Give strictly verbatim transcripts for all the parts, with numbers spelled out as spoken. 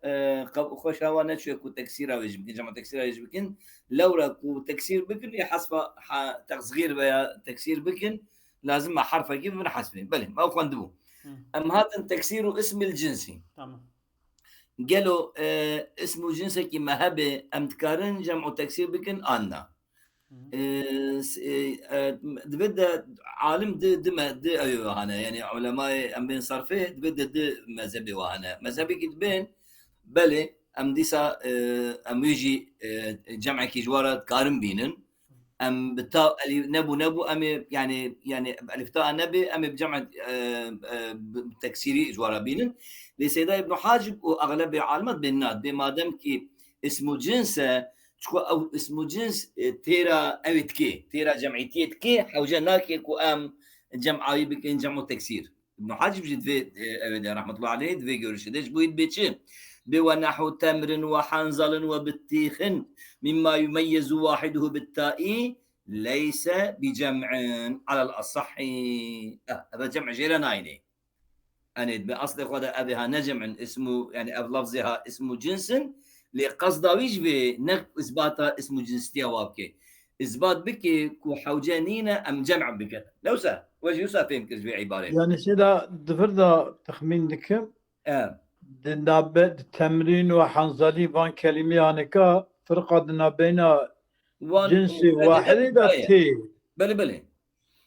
e, qe-, xweşa wan neçûye ku teksîra wê jî bikin, cema teksîra wê jî bikin. Lewra ku teksîr bikin, ê hesba ha-, texzîr veya teksîr bikin, lazim e herfekî bin hesbê. Belê, me xwendibû. Hı. Em hatin teksîr û ismil cinsî. Tamam. Gelo, e, ism û cinsekî me hebe, em dikarin cem û teksîr bikin an na? Hı. E, s-, e, e, dibe de alim di, di me, di ew hane, yani ulemayê em bên sarfê, dibe de di mezhebê wa hane. Mezhebekî dibên, belê, em dîsa, e, em wî jî, e, cemekî ji wa re dikarin bînin. Em bi ta elî-, nebû, nebû, em ê, yani, yani, elîf ta nebê, em ê bi cem, e, e, bi teksîrî ji wa re bînin. Lê Seyda Îbn Hacib û exlebê alimat bên na, dê madem ki ism û cins e, çiko ew ism û cins, e, têra ew ê dikê, têra cemîtiyê dikê, hewce nake ku em cem awî bikin, cem û teksîr. Ibn Hacib jî divê, e, ew ê de, rahmetullahi aleyh, divê görüşê de ji bo wî dibê çi? Bê we nehu temrin we hanzalin we bittîxin mimma yumeyyezu wahiduhu bitta'î leyse bi cem'in alel asahhi. Eh, eve cem jê re nayînê. Enê, bi aslê xwe de ev ê ha ne cem'in ismu, yani ev lafzê ha ismu cinsin, lê qasda wî ji vê ne isbata ismu cinstiya wa bike. Isbat bike ku hewce nîne em cem' bikin. Ne wisa? We jî wisa fêm kir ji vê îbarê. Yani sê de di vir de texmîn dikim. E. Di nabe-, di temrîn û hanzalî van kelîmeyaneka firqa di nabeyna Wan cinsê mufredê de wahidê de tê. Belê, belê.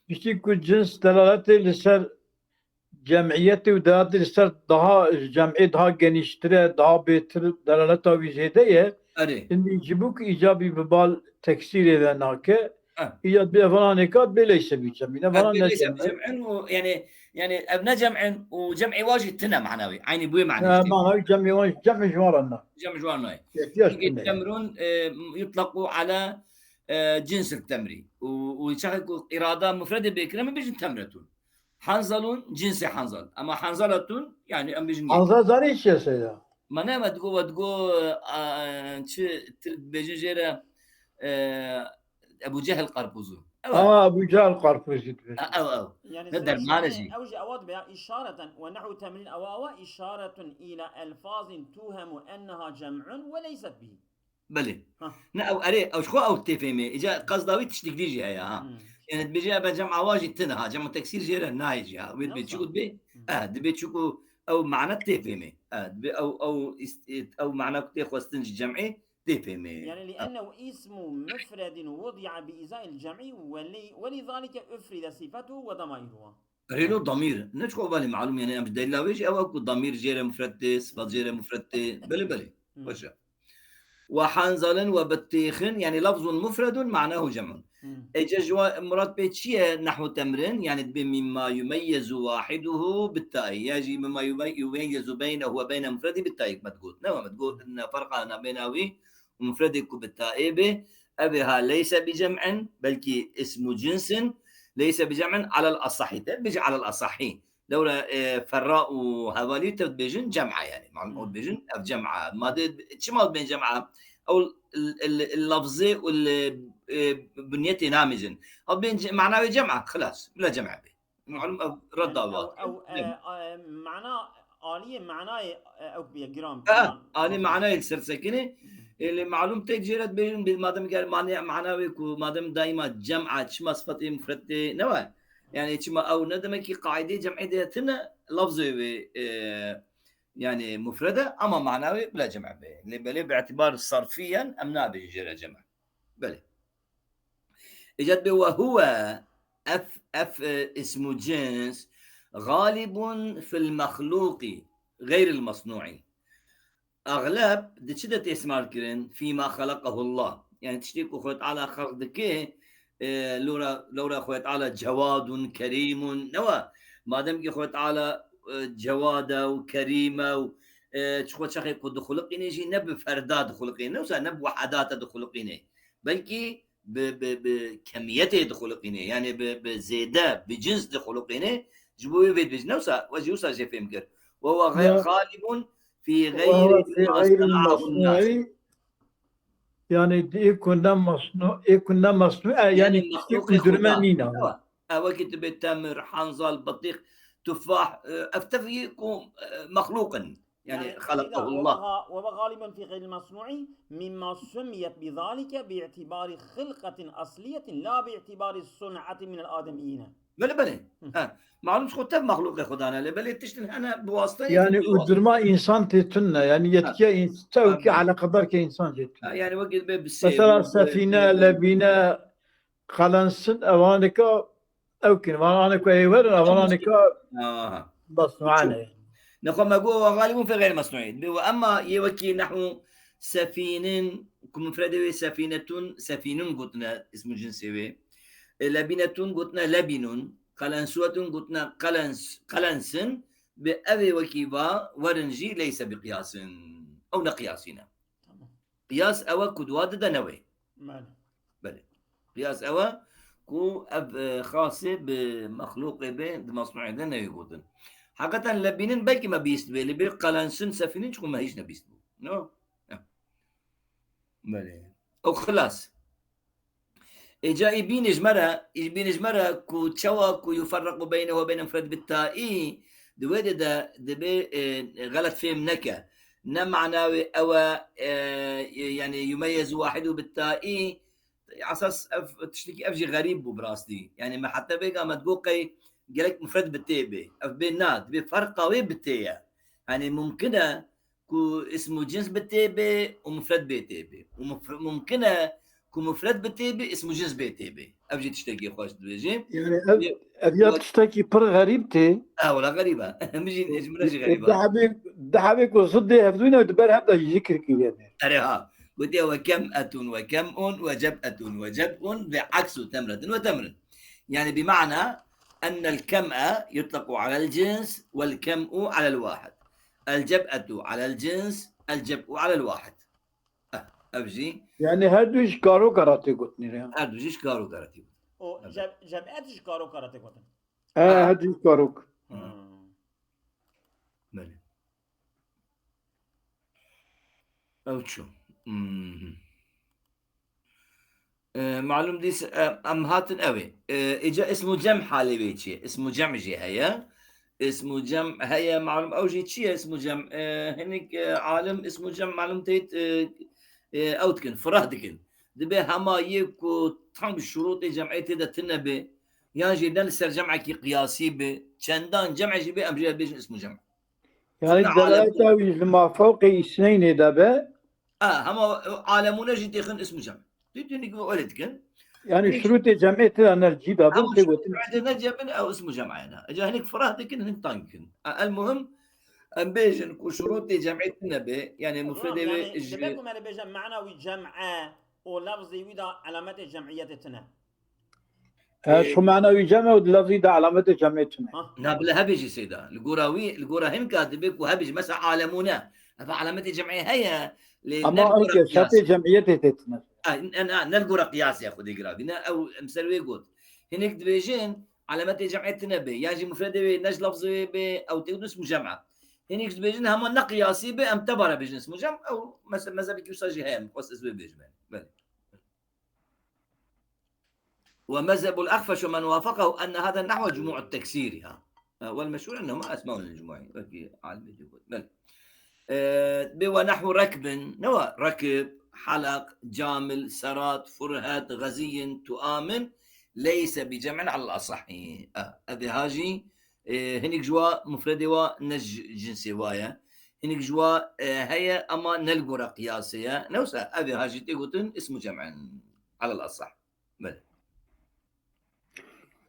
Piştî ku cins delaletê li ser cemiyetê û delaletê li ser daha, cem'ê daha genîştir e, daha bêtir delaleta wî zêde ye. Erê. Hindî ji bo ku îcabî bi bal teksîrê ve nake, Eh. îcad bê evanan êkat bê leyse bi cem'î. Ne, evanan ne cem'î. Cem'in û, yani, yani ev ne cem'in û cem'ê wa jî tine manawî. Aynî bûyê manî. Ha, işte. Manawî cem'ê wa, cem'ê ji wan re ne. Cem ji wan nayê. Çünkü temrun, e, yutlaku ala, e, cinsil temri. Û, û çaxê ku irada mufredê bê kirin, em bêjin temretun. Hanzalun, cinsê hanzal. Ama hanzalatun, yani em bêjin yek. Hanzal zarî çi ye seyda? Ma ne, me digo, we digo, e, çi Tirk bêjin jê re, e, Ebu Cehil qarpuzu. Ew. Aa, Ebu Cehil qarpuzu dibêjin. Ha, ew, ew. Yani ne dermanê jî. Ew jî ewa dibe ya, işareten ve nehu temrin ewa ewa işaretun ila elfazin tuhemu enneha cem'un ve leyset bihi. Belê. Ha. Ne, ew erê, ew ji xwe ew tê fêmê. Îca qasda wî tiştik dî jî heye, ha. Hmm. Yani dibêje, ebe cem awa jî tine, ha. Cem teksîr jê re nayê jî, ha. Wê dibê çi got bê? Hmm. Eh, dibê çi ku ew mana tê fêmê. Eh, dibê ew, ew ist-, ew mana ku tê xwestin ji cem'ê tê fêmê. Yani, eh, لأنه اسم مفرد وضع بإزاء الجمع ول-، ولذلك أفرد صفته وضمائرها. Rêno damîr. Ne çiqo belê malûm, yani em ji delîla wê jî ew e ku damîr jê re mufred tê, sifat jê re mufred tê. Belê, belê. Hmm. Baş e. Ve hanzalin ve bittîxin, yani lafzun mufredun ma'nahu cem'un. Hmm. Ece ji wa murad pê çi ye? Nahwu temrin, yani dibê mimma yumeyyezu wahiduhu bitta'î. Ya jî mimma yume-, yumeyyezu beynehu ve beyne mufredi bitta'î, me digot. Ne me digot, ne ferqa nabêna wî û mufredê ku bi ta'ê bê, ev ê ha leyse bi cem'in, belkî ismu cinsin, leyse bi cem'in alel asahî te, bêje alel asahî. Lewra, e, Ferra û hevalî te dibêjin cem'a yani. Malum, ew dibêjin ev cem'a. Ma de çima dibên cem'a? Ew l-, l-, l-, lafzê û l-, e, bunyetê namêjin. Ew bên ce-, mana wê cem'a, xilas. Bila cem'a bê. Malum ev redda ew, ew, e, e, mana, aliyê manayê, e, ew bîye giran. Ha, aliyê manayê li ser sekine. E, lê malum tek jê re dibêjin, bi-, madem gel mane-, mana wê ku madem daîma cem'a, çima sifatê mufred tê ne wa? Yani çima ew ne demek ki qaîdê cem'ê de tine lafzê wê, e, yani mufred e, ama mana wê bila cem'a be. Lê belê bi îtibar sarfiyen em nabêjin jê re cem'a. Belê. Îcad bê ve huve, ev, ev, e, ismu cins, galibun fil mexluqi, xeyril mesnu'i. Exleb di çi de tê îstîmal kirin? Fîma xeleqehullah. Yani tiştê ku Xwedê Teala xelq dike, e, lora, lora Xwedê Teala cewadun, kerîmun, ne wa? Madem ki Xwedê Teala, e, cewad e û kerîm e û, e, çiqo çaxê ku dixuliqîne jî ne bi ferda dixuliqîne, ne wisa ne bi wehedata dixuliqîne. Belkî bi, bi, bi kemiyetê dixuliqîne, yani bi, bi zêde, bi cins dixuliqîne, ji bo wê vê dibêjin. Ne wisa, we jî wisa jê fêm kir. Ve huve xalibun fî xeyrî ma sena'ahun nas. Yani ê ku ne mesnu, ê ku ne mesnu, e, yani tiştê ku durme nîna. Ew wekî tu bê temir, hanzal, bitîx, tufah, e, ev tevî ku, e, mexlûq in. Yani, يعني خلقه إذا الله. وبقى، وبقى غالبا في غير المصنوع مما سميت بذلك باعتبار خلقة أصلية لا باعتبار الصنعة من الآدميين. Belê, belê. Ha. Malum ji xwe tev mexlûqê Xudan e, lê belê tiştin hene bi wasiteyê Yani Xwedê wasiteyê. Uydurma insan tê tune. Yani yetkiye ins- tewkî Amin. Eleqedar ke insan jê tune. Ha, yani wekî be bi sê Mesela û, sefîne, e, lebîne, qelensin, evanêka ew kin. Vananêka ê werin, evananêka Aha. basmane. Nexwe me got, "Ve galibun fe gayr mesnûî." Bi ve emma yê wekî nehwu sefînin, ku mufredê wê sefînetun, sefînun gotine ismu cinsê wê. E, lebînetun gotine lebînun, qelensuwetun gotine qelens-, qelensin, bi evê wekî va werin jî leyse bi qiyasin. Ew ne qiyasî ne. Tamam. Qiyas ew e ku di wa di de ne wê. Belê. Belê. Qiyas ew e ku ev, e, xasê bi mexlûqê be, di masnûê de neyê gotin. Heqeten lebînin belkî me bîst bê, li bê qelensin sefînin çiqû me hîç nebîst bû. No? Ne. Belê. Ew xilas. Êca î bînê ji me re, î bînê ji me re ku çawa ku yuferriqu beynehu ve beyne mufred bi taî, di wê de, de dibê, e, xelet fêm neke. Ne mana wê ew e, e, yani yumeyezu wahidu bi taî, esas ev tiştekî ev jî xerîb bû bi rastî. Yani me heta vêga me digot qey gerek mufred bi tê bê. Ev bê na, dibê ferqa wê bi tê ye. Yani mumkin e ku ismu cins bi tê bê û mufred bê tê bê. Û muf-, mumkin e ku mufred bi tê bê, ismu cins bê tê bê. Ev jî tiştekî xweş dibêjê. Yani ev, ev ya tiştekî pir xerîb tê. Ha, wala xerîb e. Min jî, ji min re jî E, xerîb e. Dehebê, dehebê ku zidê hevdû ne, di ber hev de jî zikirkî lê bê. Erê ha. Gotiye ve kem'etun ve kem'un ve ceb'etun ve ceb'un ve aksu temretun ve temrun. Yani bi mana ennel kem'e yutlaku alel cins vel kem'u alel wahid. El ceb'etu alel cins, el ceb'u alel wahid. Eh, ev jî Yani her du ji karoka re tê gotinê re. Her du jî ji karoka re tê gotin. O Evet. cem-, cem'et ji karoka re tê gotin. E, her du ji karok. Hmm. Belê. Ew çû. Hmm. E, malum dîs, e, em hatin ew ê. E, îca ismu cem halê wê çi ye? Ismu cem jî heye. Ismu cem heye, malum ew jî çi ye ismu cem? E, hinik, e, alim ismu cem malum têt, e, e, ew dikin, firah dikin. Dibe hema yê ku tam şurûtê cem'ê tê de tune be, yan jî ne li ser cem'ekî qiyasî be, çendan cem'e jî be, em jê bêjin ismu cem. Yani delaleta wî ji ma fewqê îsneynê de be. A, hema alemûne jî têxin ismu cem. Tu, tu hinek wele dikin. Yani şurûtê cem'ê tê de ne cî de bin, tê gotin. Şurûtê ne cem bin, ew ismu cem ayna. Eca hinek firah dikin, hinek tang dikin. A, el muhim, em bêjin ku şurûtê cem'ê tune be, yani mufredê wê yani ji dibê ku me bêje mana wî cem'e û lafzê wî de alametê cem'iyetê tune. E, ji xwe mana wî cem e û di lafzî de alametê cem'ê tune. Ha. Na bile hebêjî seyda. Li gora wî, li gora hinka dibe ku hebêjî. Mesela alemûne. Ev alametê cem'ê heye. Lê ama ne li gora qiyas. Ew ke şertê cem'iyetê tê tune. A, ne, ne, ne li gora qiyasê Xwedê giravî. Ne, ew em ser wê got. Hinek dibêjin alametê cem'ê tune be. Yan jî mufredê wê, ne ji lafzê wê be, ew tê ismu cem e. Hinek dibêjin hema ne qiyasî be, em tebare bêjin ismu cem. Ew meze-, mezhebekî wisa jî heye, em xwest ez wê bêjim. Belê. ومذهب الأخفش ومن وافقه أن هذا النحو جموع التكسير، ها. والمشهور أنهما أسماء للجموع. Wekî alimê jî got. Belê. Ee, bê ونحو ركب، ne wa ركب، حلق، جامل، سرات، فرهد، غزي، تؤام، ليس بجمع على الأصح. Ee, ev ê ha jî, e, hinek ji wa mufredê wa ne ji cinsê wa ye. Hinek ji wa, e, heye ama ne li gora qiyasê ye. Ne wisa ev ê ha jî tê gotin ismu cem'in. Alel asah. Belê.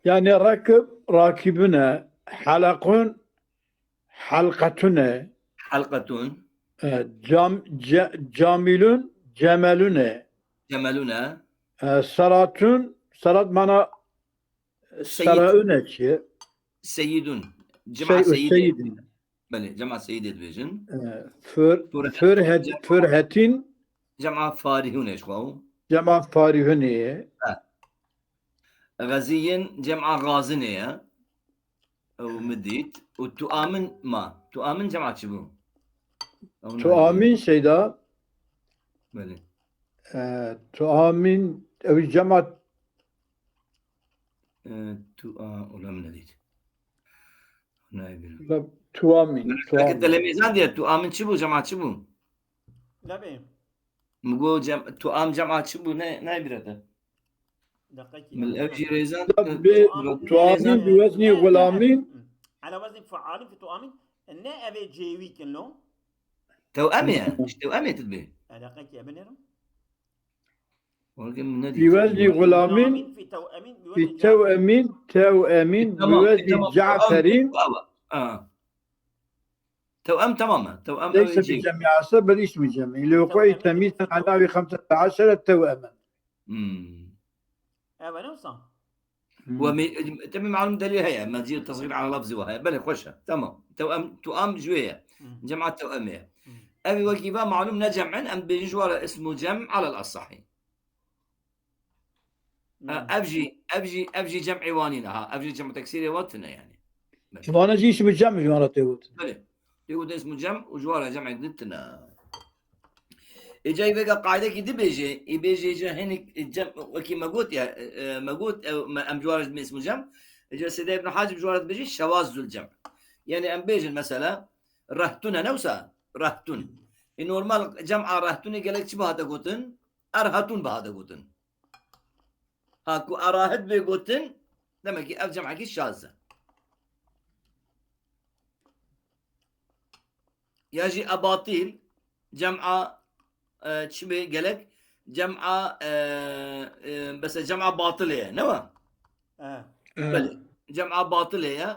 Yani rakib, rakibune, halakun, halkatune. Halkatun. E, cam-, ce-, camilun, cemelune. Cemelune. E, saratun, sarat mana Seyid. Saraune çi ye? Seyidun. Cema seyidê. Seyidin. Belê, cema seyidê dibêjin. E, fir-, firhet-, firhetin. Cema farihune ji xwe. Cema farihune ye. Ha. Xeziyin cema xazine ye. Ew min dît. Û tuamin ma. Tuamin cema çi bû? Ew nahî. Tuamin seyda. Belê. E, tuamin ew cema. E, tu-, a, wala min nedît. Nayê bîra. Bab, tuamîn, Belkî tuamîn. telemîzan diye tuamîn çi bû, cema çi bû? Lebê. Min got cem, tuam cema çi bû? Ne, nayê bîra te. Deqekî. Min ev jî rêzan. Bê, tuamîn bi weznî xulamîn. Ala weznî fualîn fi tuamîn. Ne ev ê cêwî kin lo. Tewemê ye. Ji tewemê tu dibê. E, deqekî, e, binêrim. Weke min nedî. Bi weznî xulamîn, Fi tewemîn, bi bi weznî tewemîn, tewemîn, bi Tamam, weznî tamam. Caferîn. Aa. Tewem tamam e. Tewem Leyse ew bi cem. cemî ase bel ismi cemî. Li xwe îtemî ten enavi xemse eşere tewemîn. Hmm. Ev e ne wisa? Ve me-, tabii malum delîl heye. Mecî tesgîr ala lafzî ve heye. Belê xweş e. Tamam. Tewem, tuam ji wê ye. Hmm. Cema tewemê ye. Hmm. Ev wekî va malum ne cem in, em bêjin ji wara ismu cem alel asahî. Ha, ev jî, ev jî, ev jî cem'ê wanî ne ha. Ev jî cem teksîrê wa tune yani. Ji vana jî îsim cem ji vana tê got. Belê. Tê got ismu cem û ji wara cem'ek din tune. Ê cayî vêga qaydekî dibêje, ê bêje ji hinik cem, wekî me got ya, e, e, me got, e, me, em ji wara dibê ismu cem. Ê ca Seyda Ibn Hacib ji wara dibêje şewazul cem. Yani em bêjin mesela, rehtune ne wisa? Rehtun. Ê normal cem'a rehtunê gelek çi bihate gotin? Erhatun bihate gotin. Ha ku erahit bê gotin, demek ki ev cem'ekî şaz e. Ya jî ebatil, cem'a, e, çi bê gelek? Cem'a, e, e, mesela cem'a batilê ye, ne wa? E. Belê. Cem'a batilê ye.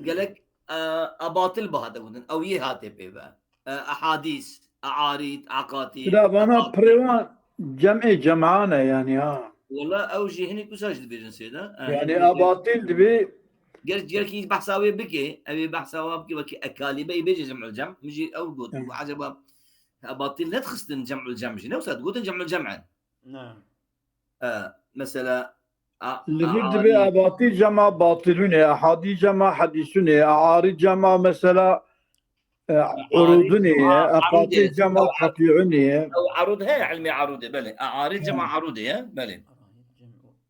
Gelek, e, ebatil bihate gotin. Ew yê hatê pê ve. E, ehadîs, e'arîd, eqatî. Bila vana pirêwan cem'ê cem'an e yani ha. Wala ew jî hinik wisa jî dibêjin Seyda. E, Yani hinik- ebatil dibê Ger, ger ki behsa wê bike, ew ê behsa wa bike, wekî ekalîbe yê bêje cem'ul cem. Min jî ew got, Hı. Got, acaba ebatil nedixistin cem'ul cem jî? Ne wisa digotin cem'ul cem in. Ne. E, mesela, a, Li vir a, dibê a, ebatil cema batilune, ehadî cema hedîsune, e'arîd cema mesela, e, urudune ye, a, eqatî arûde, cema a, qatîune ye. Ew arûd heye, ilmê arûde, belê. E'arîd cema arûde ye, belê.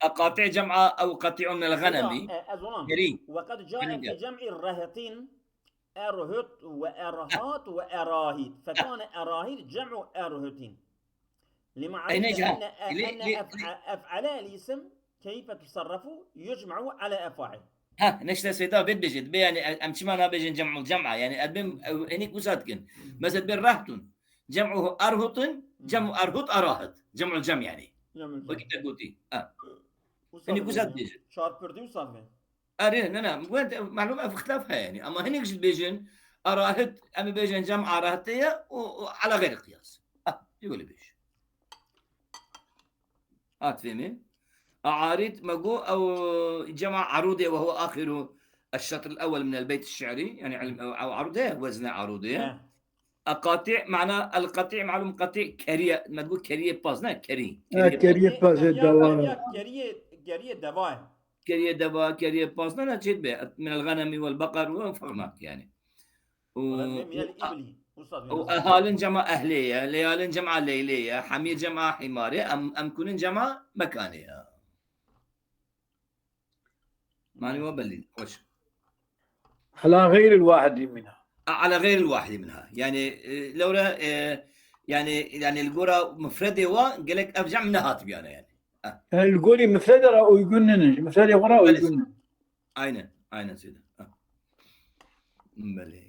Eqatî cema ew qatî'un minel ghanemî. E, ez olam. Kerî. Ve qed cae Kerî. fi cem'i rehtin, erhut ve erhat ve erahit. Fekane erahit cem'u erhutin. Lima Eyne arifte ca- enne, li- enne li- ef'a-, ef'ale el isim keyfe tusarrafu yucma'u ala efa'il. Ha, neşte Seyda vê dibêje, dibê yani em çima nabêjin cem'ul cem'a, yani ez bêm ew hinik wisa dikin. Mesela dibê rahtun, cem'uhu arhutun, cem'u arhut arahit. Cem'ul cem yani. Wekî te gotî. Ha. Hinik wisa dibêje. Çarpirdi wisa ve. Erê, ne, ne, bu malum ev xilaf heye yani. Ama hinek jî dibêjin, arahit, em bêjin cem arahitê ye, o, o ala gayri qiyas. Ha, öyle bir şey. Hat fehmi. E'arîd me got, ew cema arûdê ve huve axiru eşşetr el-ewwel min el-beyt eş-şi'rî, yani ilm, ew, ew arûdê, wezne arûdê. He. Eqatî, mana el-qatî, malum qatî, kerî, me got kerî paz, ne? Kerî. Ha, kerî paz, Kerî, dewa. kerî, kerî, kerî deva. Kerî deva, kerî paz, ne, ne, çêt be, min el-ghanemî wel-beqar ve fernak, yani. Û, Wala min el-ibli. Ustaz, û ehalin cema ehlê ye, leyalin cema leylê ye, hemîr cema hîmarê, em, em kunin cema mekanê ye. Mani we belî, xweş. Ala xeyril wahidî minha. A, ala xeyril wahidî minha. Yani, e, lewre, e, yani, yani li gora mufredê wa gelek ev cem nehat biyane yani. Yani li gorî mufrede ra uygun ninin. Mufredê xwe ra Belê. Uygun nin. Aynen, aynen Seyda. Ha. Belê.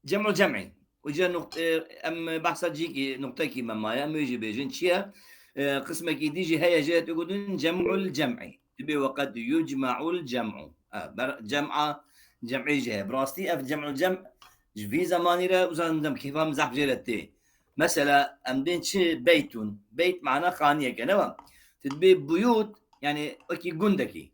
Cem'u cem'i. Uca nuqt-, e, em behsa cîkî, nuqtekî me maye, em wê jî bêjin. Çi ye? E, qismekî dî jî heye, jê tu gotin cem'ul cem'i. Dibê weqet yucma'ul cem'u. Ha, ber-, cem'a, cem'i jî heye. Bi rastî ev cem'ul cem ji vî zemanî re, uzan dem kêfa min zehf jê re tê. Mesela, em bên çi beytun? Beyt mana xaniyeke, ne wa? Tu dibê buyut, yani wekî gundekî.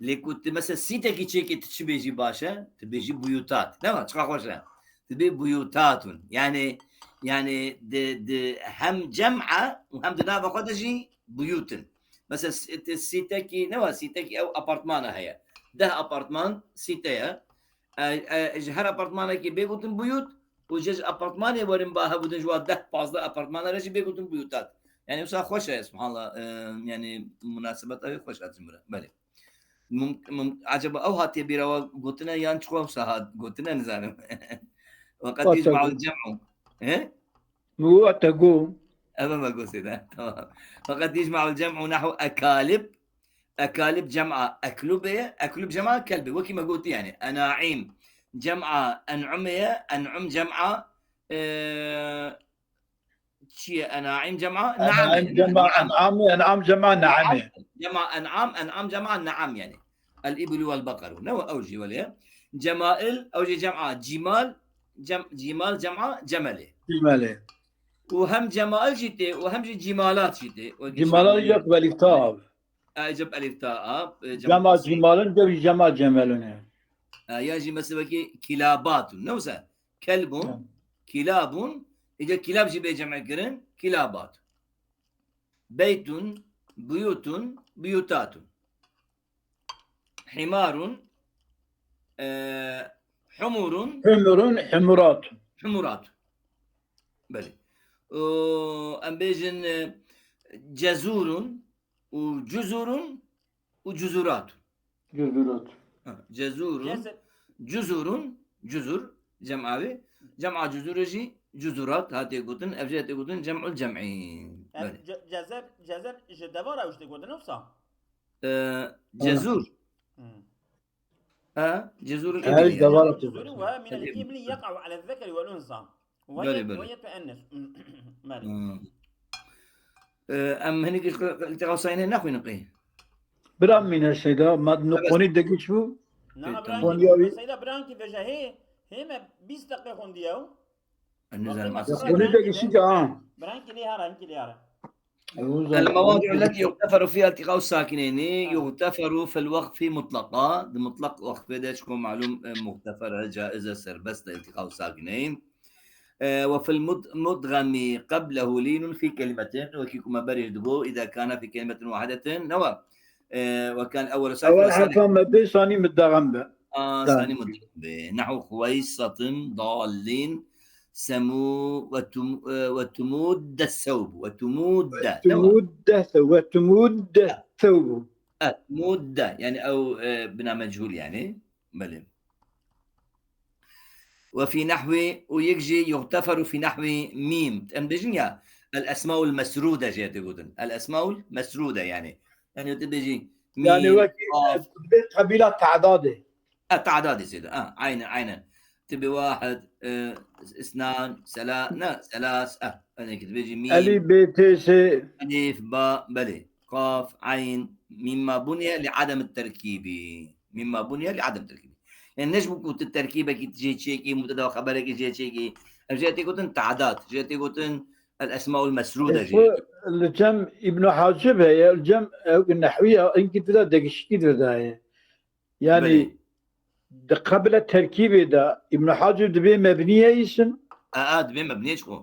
Lê ku tu mesela sîtekî çêkê tu çi bêjî baş e? Tu bêjî buyutat. Ne wa? Çiqa xweş e. Tu dibê buyutatun. Yani, yani di, di hem cem e û hem di nava xwe de jî buyut in. Mesela s-, tu sîtekî, ne wa sîtekî ew apartmana heye. Deh apartman sîte ye. E, e, ji her apartmanekî bê gotin buyut û ji, ji apartmanê werin ba hev gotin ji wa deh pazdeh apartmana re jî bê gotin buyutat. Yani wisa xweş e, subhanallah, e, yani munasebeta wê xweş hat ji min re. Belê. Mum-, mum-, acaba ew hatiye bîra we gotine yan çi wewsa hat gotine nizanim. Weqet yecma'ul cem'u. He? Min wate got. Eve me gotê de. Tamam. Weqet yecma'ul cem'u nahwu ekalib. Ekalib cem'a eklube ye. Eklub cem'a kelbe. Wekî me gotî yani. Ena'im cem'a en'ume ye. En'um cem'a, e, çi ye? Ena'im cem'a na'am. En'am cem'a en'am, en'am cem'a na'am. Cem'a en'am, en'am cem'a na'am yani. El-iblu vel-bakaru. Ne ew jî welê. Cemail, ew jî cem'a cimal, cem-, cimal cem'a cemele. Cemele. Û hem cemail jî tê û hem jî cimalat jî tê. Cimalat jî belî tav. Eceb elif ta a, e, cema cimalin, cem-, cema cemelin e. E, ya jî mesela wekî kilabatun. Ne wisa? Kelbun, kilabun, îca kilab jî bê cem'e kirin, kilabatun. Beytun, buyutun, buyutatun. Himarun, e, humurun, humurun, humuratun. Humuratun. Belê. O, em bêjin, e, cezurun, û cuzurun û cuzuratun. Cuzurat. Ha, cezurun, cuzurun, cuzur, cem'a wê. Cem'a cuzurê jî cuzurat hatiye gotin. Ev jî hatiye gotin cem'ul cem'în. Belê. Ce-, cezer, cezer ji devara ew jî tê gotin, wisa? Ee, cezur. Hmm. Ha, cezurul ibli yani. Cezurun ve min el-ibli yek'u ale zekeri vel unsa. Ve yet-, ve yetuennes. Belê. Hmm. Ee, em hinek iltiqa saynê nexwînin qey. Bira mîne Seyda, ma nuqonî degiş bû. Na, na, bira Qonî ki, abi. Seyda, bira ki veje hê, hê me bîst deqe xwendî ew. Nizanim. Qonî degiş ki, ha. Bira ki lê hara, ki lê hara. المواضع التي يغتفر فيها التقاء الساكنين يغتفر في الوقف مطلقا. Di mutlaq waqfê de çiko malum, e, muxtefer e, caiz e, serbest e, iltiqa û sakineyn. E, وفي المد-، المدغم قبله لين في كلمة. Wekî ku me berê digo, إذا كان في كلمة واحدة. Newa. E, وكان أول ساكن. Ewel herfa me bê, sanî mudexem be. Aa, sanî mudexem be. نحو خويصة ضال. Semû ve tum-, e, ve tumudde sewb. Ve tumudde. Tumudde se-, ve tumudde sewb. E, mudde. Yani ew, e, bina mechûl yani. Belê. Ve fî nehwî, û yek jî yuxteferu fî nehwî mîm. Em bêjin ya, el esmaul mesrûde jê tê gotin. El esmaul mesrûde yani. Yani tu bêjî Yani mîm, wekî, qaf. E, tu bê qebîla Te'dadê. E, Te'dadê sê de. E, aynen, aynen. Tu bê wahid, e, isnan, sela-, ne, selas, e. Yani ki tu bêjî mîm, Elîf, bê, tê, sê. Elîf, ba, belê. Qaf, eyn, mîm ma buniye li adem terkîbî. Mîm ma buniye li adem terkîbî. Yani ne ji bo ku tu terkîbekî jê çêkî, mubteda û xeberekî jê çêkî. Ev jê tê gotin Te'dad, jê tê gotin el esmaul mesrûde jê. Xwe li cem Îbn Hacib heye, li cem ew nehwî ya, inkî tu de degişikî dir daye. Yani, belê, di qebla terkîbê de Îbn Hacib dibê mebnî ye îsim. A, a, dibê mebnî ye çi xwe.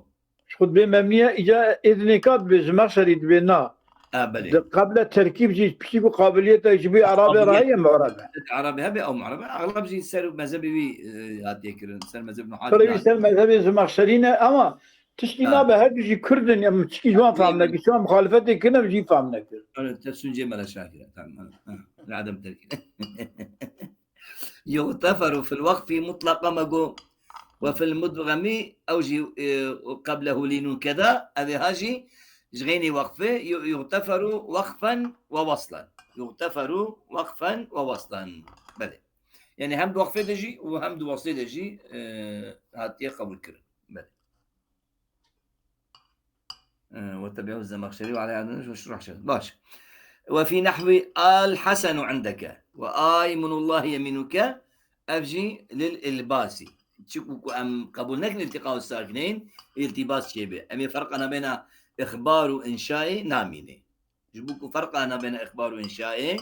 Ji xwe dibê mebnî ye, îca êdinê ka dibê Zemexşerî dibê na. A, belê. Di qebla terkîb jî piçî ku qabiliyeta ji bo Erabê re heye, mu'reb e. Erabê hebe ew mu'reb e. Exleb jî ser mezhebê wî, e, hatiye kirin, ser mezheb Ibn Hacib. Ser wî ser mezhebê Zemexşerî ne, ama tiştî nabe, her du jî Kurd in, em çikî ji wan fehm nekir. Çiwa muxalifetê kirine, em jî fehm nekir. Öyle tefsîrcê Mele Şakir. Tamam. Ha, ha. Li adem terkîb. يغتفر في الوقف مطلقا me got. وفي المدغم ew jî, e, قبله لين كذا, ev ê ha jî ji xeynî waqfê, yu-, يغتفر وقفا ووصلا. يغتفر وقفا ووصلا. Belê. Yani hem di waqfê de jî û hem di weslê de jî, e, hatiye qebûl kirin. Belê. وتبعه الزمخشري وعليه عدنان وشرح شيخ. باش. وفي نحو الحسن عندك وآيمن الله يمينك, ev jî lil ilbasî. Çiku ku em qebûl nekin iltiqa û sakineyn, iltibas çêbe. Em ê ferqa nabêna ixbar û inşayê namînê. Ji bo ku ferqa nabêna ixbar û inşayê,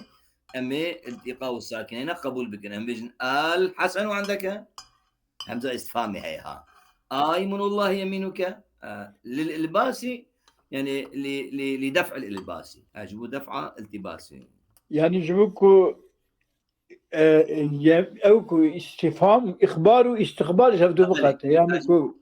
em ê iltiqa û sakineyna qebûl bikin. Em bêjin, "El Hesenu indeke?" Hemza istifhamê heye ha. "Aymunullah yeminuke?" E, lil ilbasî, yani li, li, li def'il ilbasî. Ha, ji bo def'a iltibasî. Yani ji bo ku, e, ye-, ew ku istifham, ixbar û istiqbal ji hev du biqete. Yani ku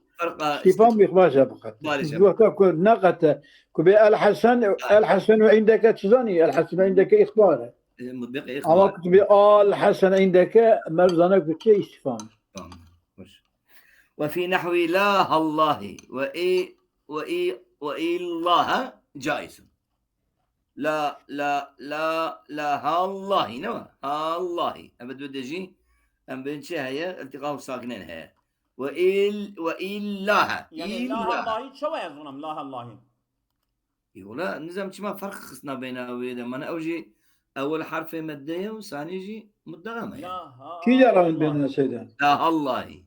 istifham û ixbar ji hev biqete. Ji wexta ku neqete, ku bê El Hesen, El Hesenu indeke çi zanî? El Hesenu indeke ixbar e. Mutbeq Ama kutubî al hesen îndeke, merv zane ku çi îstifam. Tamam. Hoş. Ve fi nahwi la hallahi ve i ve i ve illaha caizun. La la la la hallahi ne var? Hallahi. Evet, bu de jî em bin çi heye? İltika sakinen heye. Ve il ve illaha. Yani la hallahi çawa ez zonam la hallahi. Ê wela nizam çima ferq xistna beyna wê de. Mane ew jî ewil harfê medde ye û sanî jî mudgeme ye. La ha. Kî ya rawin bênine seyde? La hallahi.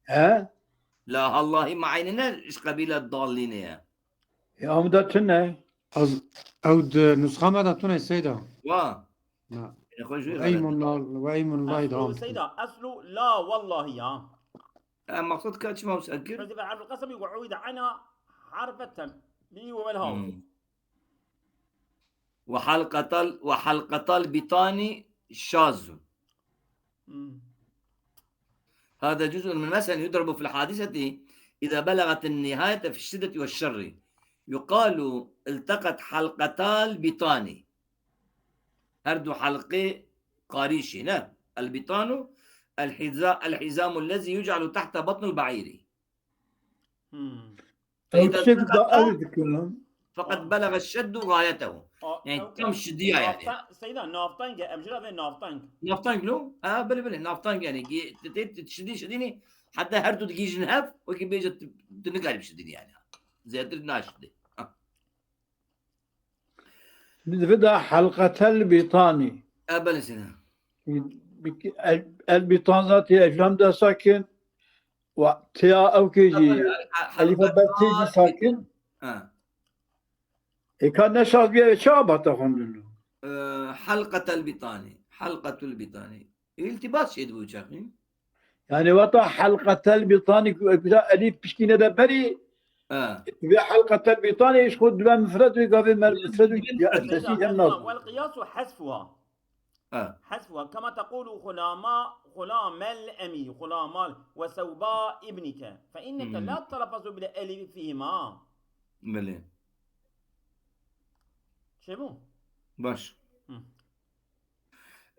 He? La hallahi ma eynine ji qebîla dallîne ye. Ya em de tune. Ez ew di nusxa me de tune seyda. Wa. Na. Ê xwe jû Ve eymun la ve eymun la Eslu idam. Seyda, eslu la vallahi ya. Em maqsed ka çima wisa kir? Hüzife harful qesemi ve uide ana harfeten. Li ve vel hav. Hmm. Ve halqatal ve halqatal bitani şazu. Hmm. هذا جزء من مثل يضرب في الحادثة إذا بلغت النهاية في الشدة والشر. يقال التقت حلقتا البطان. Her du halqê qarîşî ne? البطان الحذاء، الحزام الذي يجعل تحت بطن البعير. Hmm. Ew tiştek da ew dikirin. فقد بلغ الشد غايته. A- Yani ew- tam şidiya yani. Nafta- Seyda, naftang e, em jî re vê naftang. Naftang lo? Ha, belê, belê, naftang yani. Gi-, te-, te-, te-, şidî, şidînî, hatta her tu digihîjin hev, wekî bêje tu, tu nikarî bişidînî yani. Zêdetir naşidî. Ha. Divê da halqatel bitani. E, belê sene. El, el bitan zatî eclem de sakin. Ve tiya ew kê jî. Elife ber tê jî sakin. Ha. Ê ka ne şaz biye çawa bata xwendin? E, halqatel bitani. Halqatul bitani. İltibas şey bu çakın. Yani wata halqatel bitani ku ekuza elif pişkine de beri Ha. ve halqatel bitani iş xud dua mufred ve gavê mer mufred ve ya esasî hem nasıl? والقياس حذفها. Ha. حذفها كما تقول خلاما، خلام الأمي، خلام ال-، وثوباء ابنك، فإنك Hmm. لا تلفظ بالألف فيهما. Belê. Şey bu. Baş. Hı.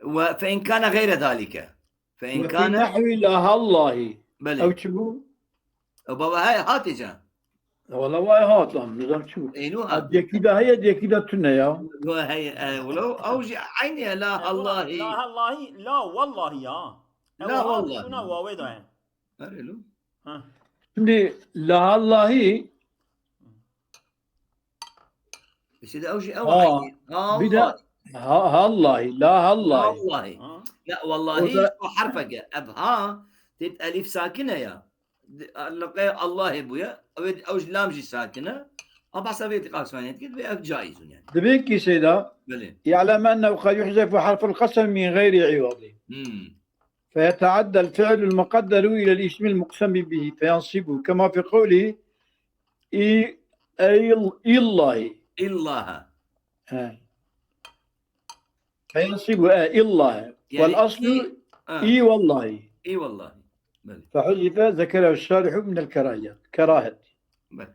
Ve fe in kana gayre zalike. Fe in Ve fi kana nahwi la hallahi. Belê. Ew çi bû? E, baba, hey, hatice. Wala vay hat lan, nizam çi bû? Ê, nu Ha, hat. Diyekî de heye, diyekî de tune ya. Yo, hey, e, wala, ew jî aynı ya, la Allahi. La Allahi, la vallahi ya. La Ew ha vallahi. Şuna wawê da ye. Erê lo. Ha. Şimdi la hallahi, Işte de ew jî ew Ha, aynı. Ha, bir de Allah. ha, hallahi, la hallahi. Vallahi. Ha. La vallahi O da- o harfeke. Ev ha, têt elif sakine ya. Laqe Allahi bu ya. Ew, ew jî lam jî sakine. Ama bahsa vê tiqasmaniyet git ve ev caizun yani. Demek ki şeyda, Belê. يعلم أنه قد يحذف حرف القسم من غير عوض. Hmm. فيتعدى الفعل المقدر إلى الاسم المقسم به فينصبه كما في قوله إي إي إي الله. İllaha. Ha. فينصبه إي الله. Yani والأصل Ha. إي والله. Ê vallahi. Belê. فحذف ذكره الشارح من الكراهية. كراهة. Belê.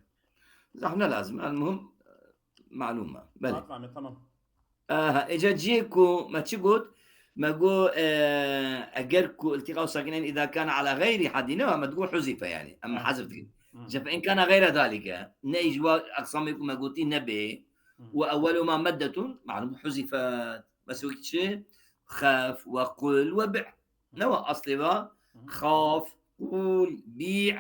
Zahme lazım. El muhim, e, malum. Belê. Bak Ahmet, tamam. Aha, êca cihê ku me çi got? Me got, e, eger ku iltiqa û sakinen îda kana ala gayri hadî ne, me digot huzife yani. Em Evet. hazir dikin. Hı. Cefe in kana gayra zalike. Ne î ji wa aqsamê ku me gotî nebe. Hı. Ve ewwelu ma meddetun, malum huzifet. Bes wek çi? Xef ve qul ve bi'. Ne wa aslê wa? Hı. Xaf, qul, bi'.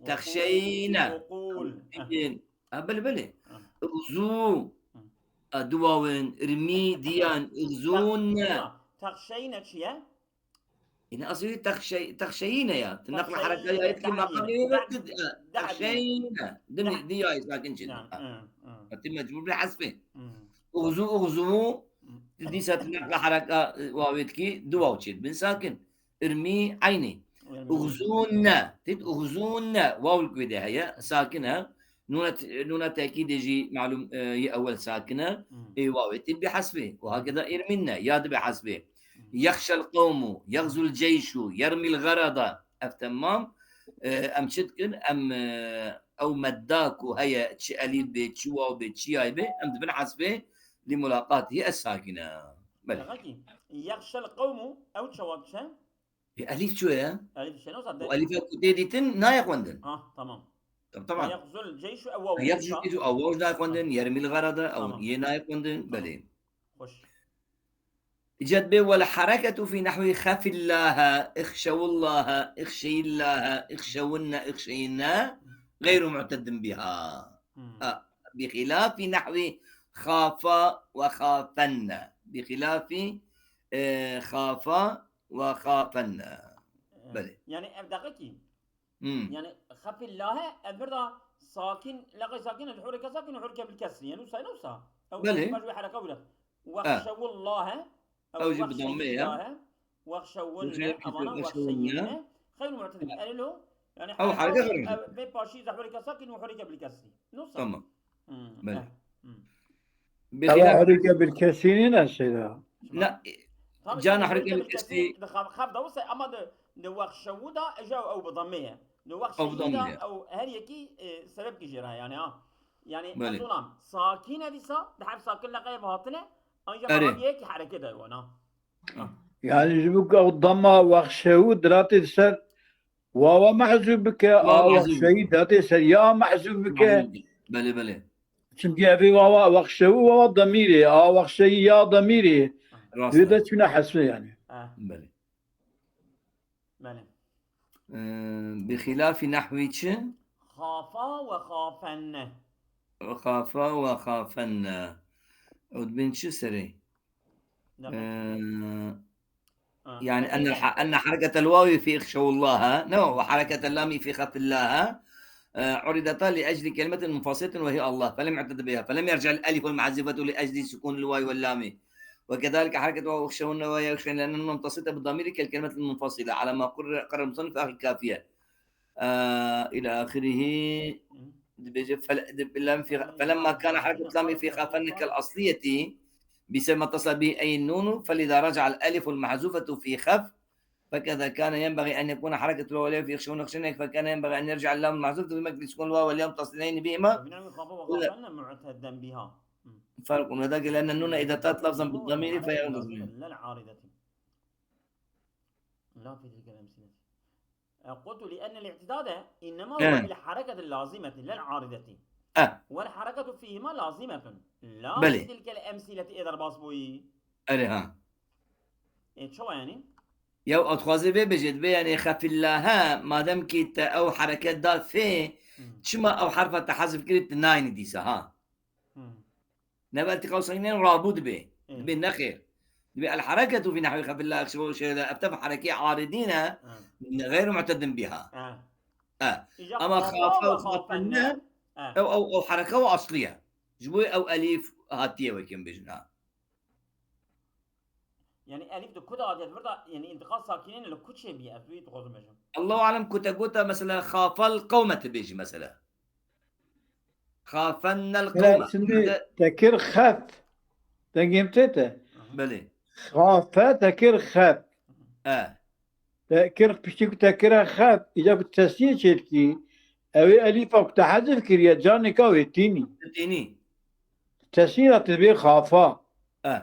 Texşeyne. Qul. Bîn. Ha, belê, belê. Ha. Uxzu. Hı. A, duwawin, irmî, diyan, uxzunne. Texşeyne çi ye? Yine asıl texşey-, texşeyne ya. Tırnakla Texşeyne, harekayı ayet ki tahyin. makamı yok. Dah-, Texşeyne. Dimi, diya sakin için. Yani, hı, hı. Hatta mecbur bir hasfi. Hı. Uxzu, uxzu. Hı. Dîsa tırnakla hareka, e, wavet ki duwaw çêt bin sakin. Irmî, aynî. Yani, Uxzûne. Têt uxzûne. Waw li ku de heye. Sakin e. Nûna t-, nûna tekîdê jî malûm, e, yê ewel sakin e. Hmm. Ê wawê têt bi hesbê. Û hakeza êrmîn ne. Ya dibe hesbê. Yexşel qewmû. Yexzul ceyşû. Yermîl xerada. Ev temam. E, em çi dikin? Em, e, ew medda ku heye, çi elîf bê, çi waw bê, çi yay bê, em dibin hesbê. Li mulaqatî ez sakin e. Belê. Demek ki, yexşel qewmu, ew çawa diçe? E, elîf çûye. Elîf diçe, ne wisa Û elîfa ku tê dîtin nayê xwendin. Ah, tamam. Tabii, tamam. Yexzul ceyşu ew waw. Yexzul ceyşu ew waw nayê xwendin. Yermîl xerada ew Tamam. yê nayê xwendin. Belê. Hoş. Îcad bê wal hareketu fî nehwî xefillaha, ixşewullaha, ixşeyillaha, ixşewunne, ixşeyinne, gayru mu'tedin biha. Hmm. Ha, bi xilafî nehwî xafa ve xafenne. Bi xilafî, e, xafa ve xafenne. Belê. Yani ev deqekî. Hmm. Yani xefillahe, ev bir da sakin, leqay sakin, el hurike sakin, hurike bil kesri. Yani usa, ne usa? Ew Belê. Baş bir hareka wile. Wexşewullahe. Ew jî bi damme ye. Wexşewunne, Wexşewunne. amana wexşeyinne. Xeyr mu'tedin. Elilo. Yani Ew harika xeyr. Ev ve paşî ze hurike sakin ve hurike bil kesri. Ne usa? Tamam. Hmm, Belê. eh, hmm. Bi Ama xilaf- hurike bil kesri ne şeyda? Na, Tabii, cana yani hurike hurike bil bil kesri. kesri, de xaf, xaf da wisa, ama de, de wexşewu da, eja ew bi damme ye. De Ew bi wexşewu damme da, ye. Ew her yekî, e, sebeb ki jê re yani ha. Yani Belê. ez onam, sakine dîsa, de hef sakin leqeye bi hatine, ancak Erê. Arabiyê ki hareket de wana. Yani ji bo ku ew dama wexşewu diratê ser wawa mehzûb bike, Wawa a mehzûb. Wexşeyî diratê ser ya mehzûb bike. Belê, belê. Çünkü evê wawa wexşewu wawa demîrê, a Wexşeyî ya demîrê. Rast Wê e. de çûne hesbê yani. Eh, Belê. belê. Ee, bi xilafî nehwî çi? Xafa ve xafenne. Xafa ve xafenne. Ew dibên çi serê? Demek Ee, Ha. Yani Demek أن ki- الح- أن حركة الواو في اخشوا الله، نو، وحركة اللام في خف الله، آه، عرضتا لأجل كلمة منفصلة وهي الله، فلم يعتد بها، فلم يرجع الألف المحذوفة لأجل سكون الواو واللام، وكذلك حركة واو اخشون ويا اخشون لأن النون متصلة بالضمير كالكلمة المنفصلة على ما قر-، قرر المصنف في آخر الكافية. آه، إلى آخره. Dibêje fel-, dib-, lem fi-, فلما كان حركة اللام في خافن كالأصلية بسبب ما اتصل به أي النون، فلذا رجع الألف المحذوفة في خف، فكذا كان ينبغي أن يكون حركة الواو والياء في اخشون اخشون، فكان ينبغي أن يرجع اللام المحذوفة في مكان سكون الواو والياء متصلين بهما. وبنحو خاف وخافن معتدا بها. مم. فرق، وذلك لأن النون إذا اتصلت لفظا بالضمير فهي متصلة. لا العارضة. لا في تلك الأمثلة. قلت لأن الاعتداد إنما هو آه. بالحركة اللازمة لا العارضة. آه. والحركة فيهما لازمة. لا بلي. في تلك الأمثلة إذا باس بوي. أري ها. إيه، شو يعني؟ يو أتخوازي بي بجد بي يعني خفلاها ما دام كي تا أو حركات دا في مم. شما أو حرف تحذف كريت ناين ديسا ها. مم. نبا التقاء ساكنين رابو دبي. إيه. دبي نخير. دبي الحركة في نحو خف الله شو شيء أبتف حركة عارضين آه. غير معتد بها. آه. آه. إجا أما خافا خافا وخافن. وخافن آه. أو أو أو حركة وأصلية. جبوي أو أليف هاتية وكم بجنا. Yani elif de kuda adet burada yani intiqal sakinin ile kuçe bir ev duyu tuğazı mecum. الله أعلم كنت قلت مثلا خاف القوم تبيجي مثلا. خافن Hele القوم. şimdi tekir xef. Dengê min tê te. بلي. Xafe tekir xef. آه. Tekir piştî ku tekire xef. Îca ku tesnîye çêdikî. Ew ê elîfa ku te hezif kiriye. Canê ka wê tînî. تيني. Tesnîye de dibê xafa. آه.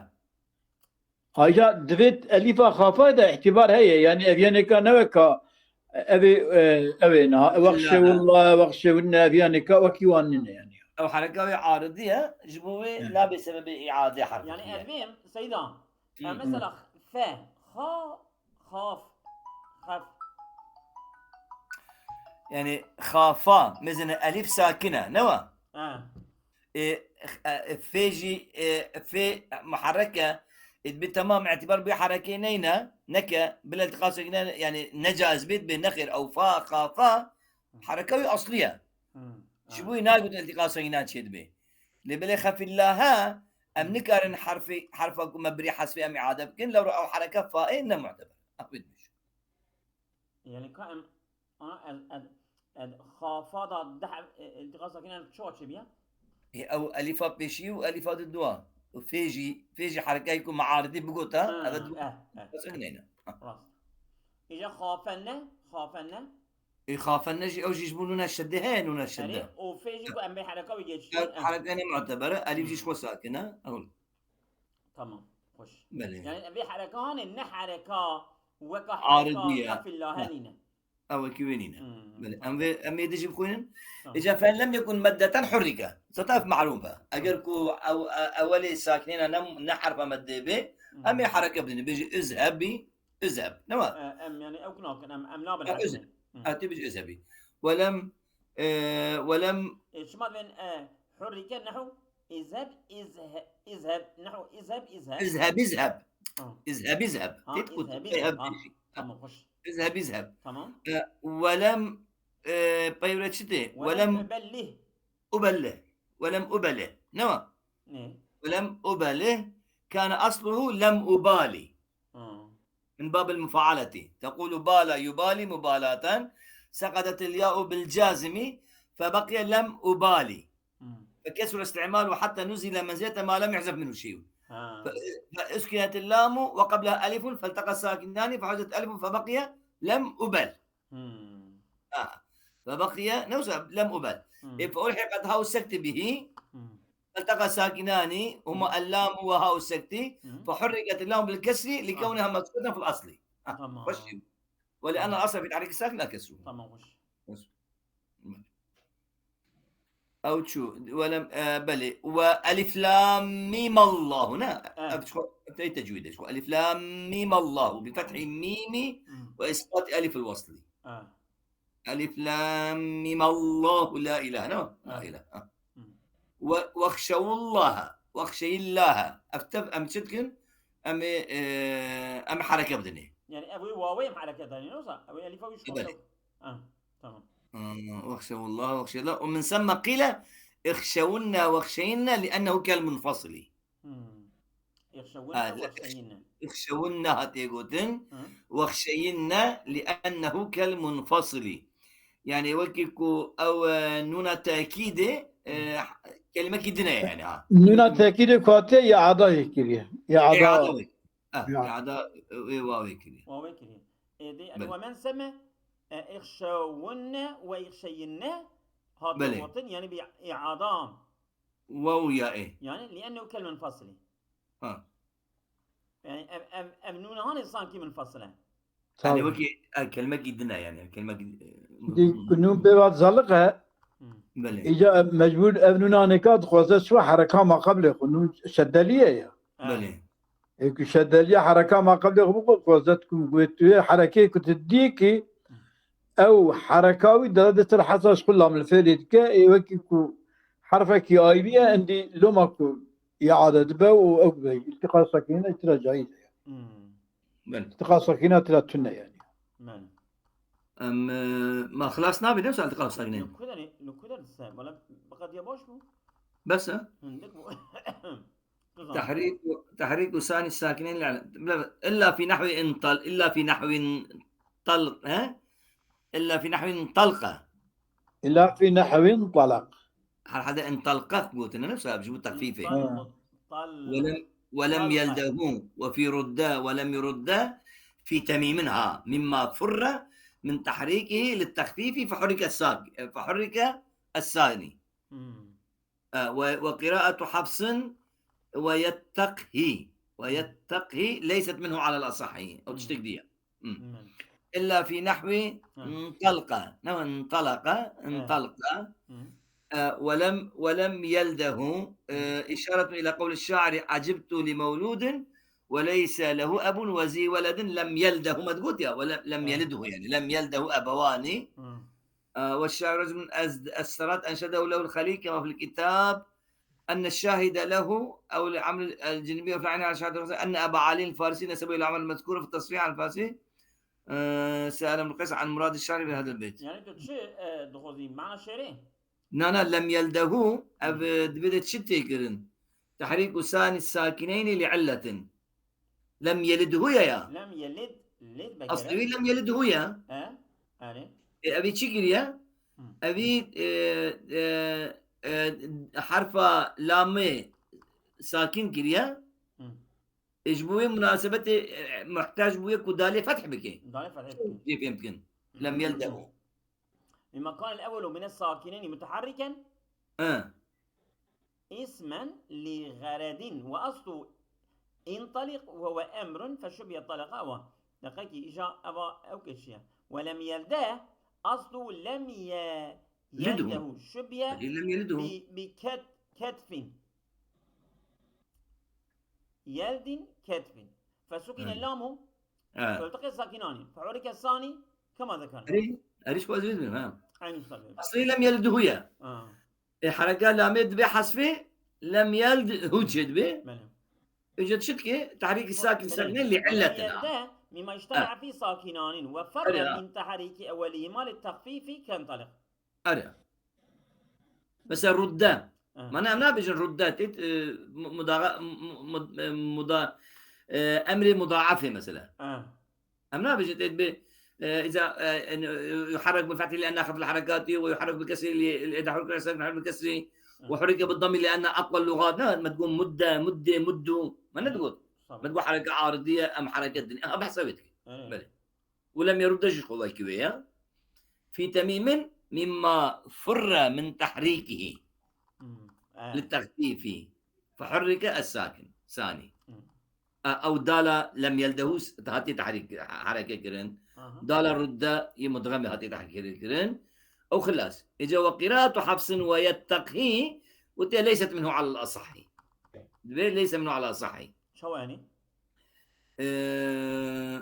Ayrıca divê elîfa xafa de îtibar heye. Yani ev yeneka ne weka ev ê, e, ev ê niha. Wexşewullah, wexşewinne ev yeneka wekî wan nîne yani. أو حركة عارضية جبوي مم. لا بسبب إعادة حرف. Yani edvêm Seyda. Hı. E, mesela fe, xa, xaf, xaf. يعني خافا مزنة ألف ساكنة نوا. Ha. إيه، إيه، في جي، إيه، في محركة، إيه، بالتمام اعتبار بحركة نينا، نكا، بلا التقاء ساكنين، يعني نجاز بيت بنخر أو فا، خا، فا، حركة أصلية. Hmm. شبوي ناقد التقاء ساكنين شيد بي. لبلا خف الله، أم نكارن حرف، حرف مبري حذف أم إعادة بكن، لو رأوا حركة فا، إيه، إنه معتبر. أبد مش. Yani ka em, ana ez, ez, ez xafa da deh, e, iltiqa sakin el çawa çêbiya? E, ew elifa pêşî û elifa di dua. Û fê jî, fê jî herekeyê ku mearidî bigota, Ha, eve di eh, eh, sakin neyne. Ha. Rast. Îja xafenne, xafenne. E, xafenne jî, ew jî ji bo nûna şedde heye, nûna şedde. Yani o fê jî ku em bê hereka wî geçti. Her-, hereke ne mu'tebere, elîf jî ji xwe sakin e. Ew. Tamam. Belê. Yani vê hereka hanê ne hereka weka Aridî hereka ya. Efillahê nîne. Ew wekî wê nîne. Hmm, Belê. Em tamam. Vê, em ê dijî bixwînin. Tamam. Îca fen lem yekun meddeten hurrike. Zaten ev malûm be. Eger ku ew, e, ewelê sakinêna ne, ne herfa meddê bê, Hmm. em ê hereke bidin. Bêjî izhebi, izheb. Ne wa? E, em yani ew nakin, em, em nabin Ha, herkê. iz-, Hmm. Ha, tu bêjî izhebi. Welem, e, welem E, şima bên, e, hurrike nehu izheb, izhe-, izheb, nehu izheb, izheb. izheb, izheb. Ha. İzheb, izheb. Ha, Têt ku izheb, izheb. ha. Tamam, hoş. İzheb, izheb. Tamam. E, welem, e, peyre çi tê? Welem Welem ubellih. ubellih. Welem ubellih. Ne wa? Ne? Welem ubellih. Kana asluhu lem ubali. Ha. من باب المفاعلة. تقول بالى يبالي مبالاة. سقطت الياء بالجازم فبقي لم أبالي. Hmm. فكسر استعماله حتى نزل منزلة ما لم يحذف منه شيء. Ha. ف-، فأسكنت اللام وقبلها ألف فالتقى الساكنان فحذفت ألف فبقي لم أبل. Hmm. آه. فبقي نفسه لم أبل. Hmm. إيه، فألحقت هاء السكت به Hmm. فالتقى ساكنان هما اللام وهاء السكت Hmm. فحركت اللام بالكسر لكونها مكسورة في الأصل. آه. تمام. خوش. ولأن تمام. الأصل في تحريك الساكن الكسر. Tamam, hoş. Ew çû, welem, e, belê. Ve elif lam mîm Allahu, ne? Evet. Ev çi, ev tey tecwîd e. Şu elif lam mîm Allahu, bi fethî mîmî Hmm. ve isqat elif el wasli. Ha. Elif lam mîm Allahu la ilahe, ne? La Evet. ilahe. Ha. Hmm. Ve, vexşevullaha, vexşeyillaha. Ev tev em çi dikin? Em ê, e, em ê hereke bidinê. Yani ev wê wawê em hereke danîn, yoksa ev wê elifa wî Belê. Ha, tamam. Hmm, vexşevullaha, vexşeyillaha. Ve min semme qîle, ixşewunne, vexşeyinne, li ennehu kel munfasili. Hmm. Ixşewunne, Ha, le- vexşeyinne. Ixşewunne hatiye gotin. Hı. Vexşeyinne li ennehu kel munfasili. Yani wekî ku ew, e, nûna tekîdê, e, kelimekî din e yani ha. Nûna tekîdê ku hatiye îada yê kiriye. Îada. Îada wê. Ah, Ya. îada wê wawê kiriye. Wawê kiriye. Ê dê, Belê. Ve men seme, e, ixşewunne ve ixşeyinne hatiye Belê. gotin, yani bi îada. Waw ya e. Yani li ennehu kel munfasili. Ha. Yani ev, ev, ev nûna hanê sanki munfasile. Yani Tabii. wekî, e, kelimekî din e yani. Kelimekî, e, Di ku nûn pê ve zaliq e, Hmm. Belê. îca mecbûr ev nûna nêka dixwaze çi hereka ma qeblê xwe. Nûn şeddeliye ya. Evet. Belê. Ê ku şeddeliye hereka ma qeblê xwe bixwe, dixwaze ku wê tu yê herekê ku tu dî ki ew hereka wî dere di ser hesa ji xwe lamil fêlê dike, ê wekî ku herfekî ayrî ye, endî loma ku îade dibe û ew be, îltiqa sakîne tira cayîz e. Hmm. Belê. Îltiqa sakîne tira tune yani. Belê. Em, e, ma xilas nabî, ne wisa iltiqa sakîne? Li ku derê, li ku derê dise, wala bi qediya baş bû. Bes e? Hindik bû. تحريك، تحريك ثاني الساكنين للعلة. إلا في نحو انطل-، إلا في نحو انطلق، ها؟ إلا في نحو انطلق. إلا في نحو انطلق. Her hede انطلق gotin, ne wisa, ji bo texfîfê. Tal-, tal-, ولم، ولم طلق. يلده وفي رد ولم يرد في تميمها مما فر من تحريكه للتخفيف فحرك الساك-، فحرك الثاني. Hmm. آه، و-، وقراءة حفص ويتقه، ويتقه ليست منه على الأصح، أو مم. تشتك دي. مم. Belê. إلا في نحو ها. انطلق، نحو انطلق، انطلق. Hmm. آه، ولم، ولم يلده، آه، إشارة إلى قول الشاعر: عجبت لمولود وليس له أب وذي ولد لم يلده، ما تقول يا، ولم، لم آه. يلده، يعني لم يلده أبوان. Hmm. آه، والشاعر رجل من أزد-، السرات أنشده له الخليل كما في الكتاب أن الشاهد له أو لعمرو الجنبي وفي العين على شهادة الرسول أن أبا علي الفارسي نسبه إلى عمر المذكور في التصريح عن الفارسي، آه، سأل ابن قيس عن مراد الشاعر بهذا البيت. Yani tu çi, e, dixwazî mana şêrê? Na, na, لم يلده، ev, e, divê de çi tê kirin? تحريك ثاني الساكنين لعلة. لم يلده ya ya. Lem yelid, lid be Aslî kere. wî لم يلده ya. He? Erê. E, evî çi kiriye? Hı. Evî, e, e, e, herfa lamê sakin kiriye. Hı. E, ji bo wê munasebetê, e, muhtac bûye ku dalê feth bike. Dalê fethê bikin. Jê fêm bikin. لم يلده. Lima kan el-ewwelu mine sakineni muteharriken Ha. ismen li gheredin ve aslu انطلق وهو أمر فشبه طلق. Ewa. Deqekî, îja eva ew keçiye. ولم يلده، أصله لم ي-، Yelidhu. يلده، شبه Lem yelidhu. ب-، بكت-، كتف. يلد كتف. فسكن Hı. اللام Ha. فالتقي الساكنان فحرك الثاني كما ذكرنا. Erê, erê ji xwe ez vê dibim, ha. Aynı tabii. Aslî lem yelidhu ye. Ha, E, hereka lamê dibe hasfê, lem yelidhu çê dibe. Belê. Ücret şit ki, tehrîk sakin Belê. sakine li illetin. يلده مما اجتمع فيه ساكنان وفر Erê, ha. من تحريك أولهما للتخفيف كانطلق. Erê. Mesela rudde. Ha. Mana em nabêjin rudde, têt, e, mu-, mudaga-, mu-, mu-, e, muda-, e, emrê mudaafê mesela. Ha. Em nabêjin têt bi, e, iza, e, en, e, yuharrek bi fethi li enne xef li herekati ve yuharrek bi kesri li, li eda hurke sef bi kesri ve hurke bi dammi li enne aqwa lugat. Ne, me digot mudde, mudde, muddu. Me ne digot? Me Sabit. digot hereke aridiye, em hereket din. Ha, behsa wê dike. Evet. Belê. ولم يرد جيش قوة كوية. في تميم مما فر من تحريكه Hmm. Evet. للتخفيف فحرك الساكن ثاني. Hmm. أ-، أو دالا لم يلده س-، هاتي تحريك، ح-، حركة كرن. Aha. دالا رد يمدغم هاتي تحريك كرن. أو خلاص. إجا وقراءة حفص ويتقي وتي ليست منه على الأصح. ليس منه على الأصح. Çawa yani? Ee,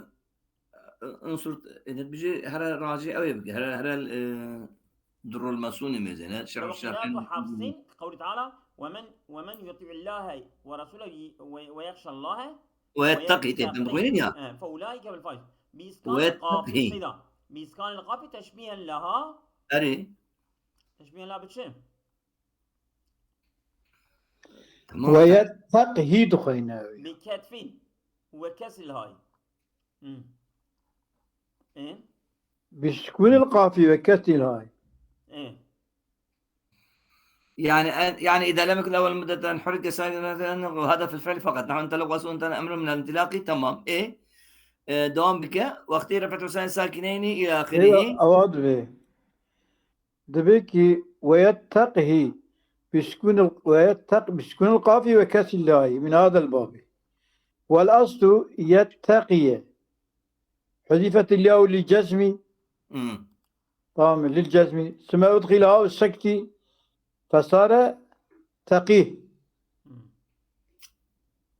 unsur, e, ne bije, here raci ew ê bike, here, here, e, Durrul Mesûnê mêzene, Şerh وقراءة Şafî. حفص كقوله تعالى: ومن، ومن يطع الله ورسوله وي-، وي-، ويخشى الله ويتقي, tê, em dixwînin ya. إيه، فأولئك هم الفائزون. بإسكان ويتقي. القاف، سيدا. بإسكان القاف تشبيها لها. Erê. تشبيها لها بشي؟ Tamam. ويتقه dixwîne. بكتف وكسر الهاء. مم. إيه؟ بسكون القاف وكسر الهاء. إيه. Yani, en-, yani إذا لم يكن الأول مدة حرك ساكنا وهذا في الفعل فقط. نحو انطلق وأصله انطلق أمر من الانطلاق. Tamam. E, e, devam bike. وقت رفع حسين ساكنين إلى آخره. Ewa, ewa divê. Divê ki ويتقه بسكون ال-، ويتق-، بسكون القاف وكسر الهاء من هذا الباب. والأصل يتقي. حذفت الياء للجزم. Hmm. Tamam, للجزم. ثم أدخل هاء السكت فصار تقيه. مم.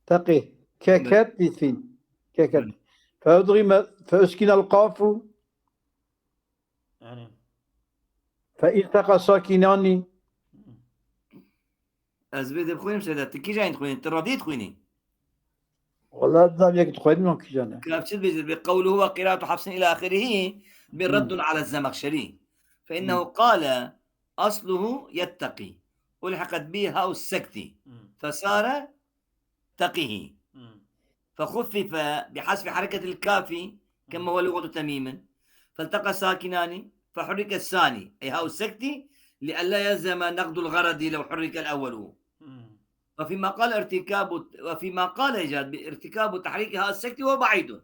تقيه. ككتف. ككتف. فأدغم، فأسكن القاف. يعني. فالتقى ساكنان. مم. Ez vê dê bixwînim sêde. Tu kîjan dixwînî? Tu radî dixwînî? Wala dizam yek dixwînim, an kîjan e. Ka çi dibêjir? Bi قوله وقراءة حفص إلى آخره برد على الزمخشري. فإنه قال أصله يتقي. ألحقت به هاء السكت. مم. فصار تقه. مم. فخفف بحذف حركة الكاف كما هو لغة تميم. فالتقى ساكنان فحرك الثاني، أي هاء السكت، لئلا يلزم نقض الغرض لو حرك الأول. مم. وفيما قال ارتكاب، وفيما قال إيجاد بارتكاب تحريك هاء السكت هو بعيد.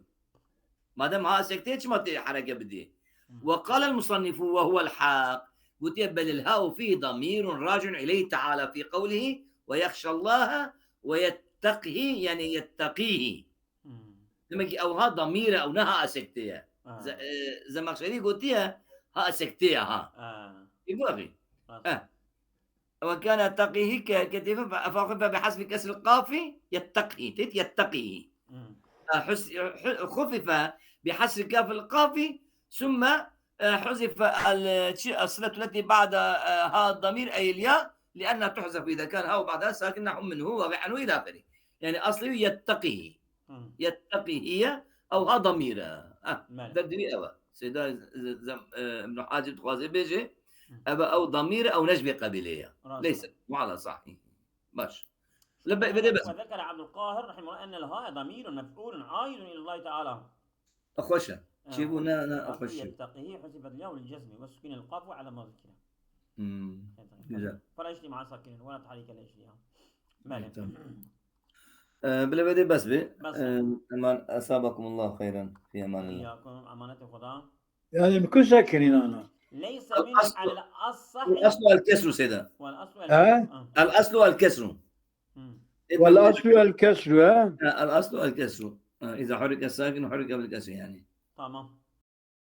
ما دام هاء سكتة، çima tê hereke bidê. مم. وقال المصنف وهو الحق. Gotiye بل الهاء فيه ضمير راجع إليه تعالى في قوله ويخشى الله ويتقه، يعني يتقيه. مم. Demek ki ew ha damîr e, ew ne ha sektê ye. Ha. Ze-, e, Zemexşerî gotiye ha sektê ye ha. Ha. Ê bu axî. Ha. Eh. وكان تقيه ك-، كتفه ف-، فخفف بحذف كسر القاف يتقه. Têt يتقه. مم. آه، حس-، ح-، خفف بحذف كاف القاف، ثم، آه، حذف ال-، شي-، الصلة التي بعد، آه، ها الضمير أي الياء، لأنها تحذف إذا كان هاء بعدها ساكن نحو منه وعنه إلى آخره. يعني أصله يتقه. مم. يتقي هي أو ها ضمير. آه، مالك. دردوي أبا. سيدا ز-، ز-، زم-، آه، ابن حاجب تخوازي بيجي. مم. أبا أو ضمير أو نجبة قبيلية. راجع. ليس، مو على صحيح. باش. لبا، بدي بس. وذكر عبد القاهر رحمه الله أن الهاء ضمير مفعول عائد إلى الله تعالى. أخوشة. آه. شيبو نا، نا الأصل أخوشة. يتقيه حذفت الياء للجزم وسكن القاف على ما ذكر. مم. Güzel. فلا يجري مع ساكن ولا تحريك لأجلها. مالك. تمام. آه، بلا بدي بس بي. بس. آه، أمان، أصابكم الله خيرا في أمان الله. إياكم أمانة خدا. Yani, bi ku sekinîn ana? ليس الأصل، منه على الأصح. الأصل الكسر سيدا. والأصل ها؟ آه. الأصل الكسر. مم. والأصل الكسر، ها؟ الأصل الكسر. إذا حرك الساكن حرك بالكسر يعني. Tamam.